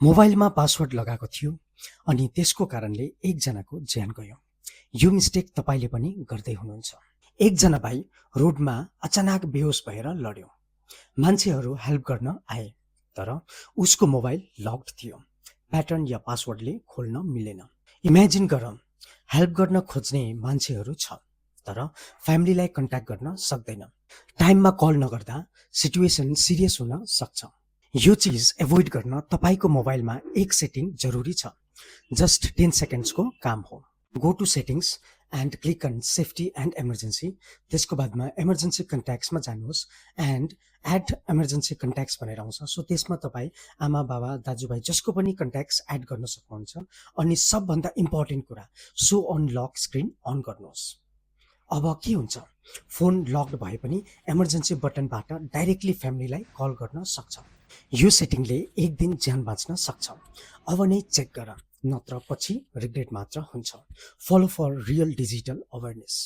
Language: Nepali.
मोबाइलमा पासवर्ड लगाएको थियो अनि त्यसको कारणले एकजनाको ज्यान गयो। यो मिस्टेक तपाईँले पनि गर्दै हुनुहुन्छ। एकजना भाइ रोडमा अचानक बेहोस भएर लड्यो। मान्छेहरू हेल्प गर्न आए, तर उसको मोबाइल लक्ड थियो। प्याटर्न या पासवर्डले खोल्न मिलेन। इमेजिन गर, हेल्प गर्न खोज्ने मान्छेहरू छ, तर फ्यामिलीलाई कन्ट्याक्ट गर्न सक्दैन। टाइममा कल नगर्दा सिचुएसन सिरियस हुन सक्छ। यो चीज एभोइड गर्न तपाईको मोबाइलमा एक सेटिङ जरुरी छ। जस्ट 10 सेकेन्ड्सको काम हो। Go to settings and click on safety and emergency. त्यसको बादमा इमर्जेन्सी कन्ट्याक्ट्समा जानुहोस् एन्ड एड इमर्जेन्सी कन्ट्याक्ट्स भनेर आउँछ। सो त्यसमा तपाईँ आमा बाबा दाजुभाइ जसको पनि कन्ट्याक्ट्स एड गर्न सक्नुहुन्छ। अनि सबभन्दा इम्पोर्टेन्ट कुरा, so on lock screen on गर्नुहोस्। अब के हुन्छ, फोन लक्ड भए पनि इमर्जेन्सी बटनबाट डाइरेक्टली फ्यामिलीलाई कल गर्न सक्छ। यो सेटिङले एक दिन ज्यान बाँच्न सक्छ। अब नै चेक गर, नत्र पछि रिग्रेट मात्र हुन्छ। Follow for real digital awareness.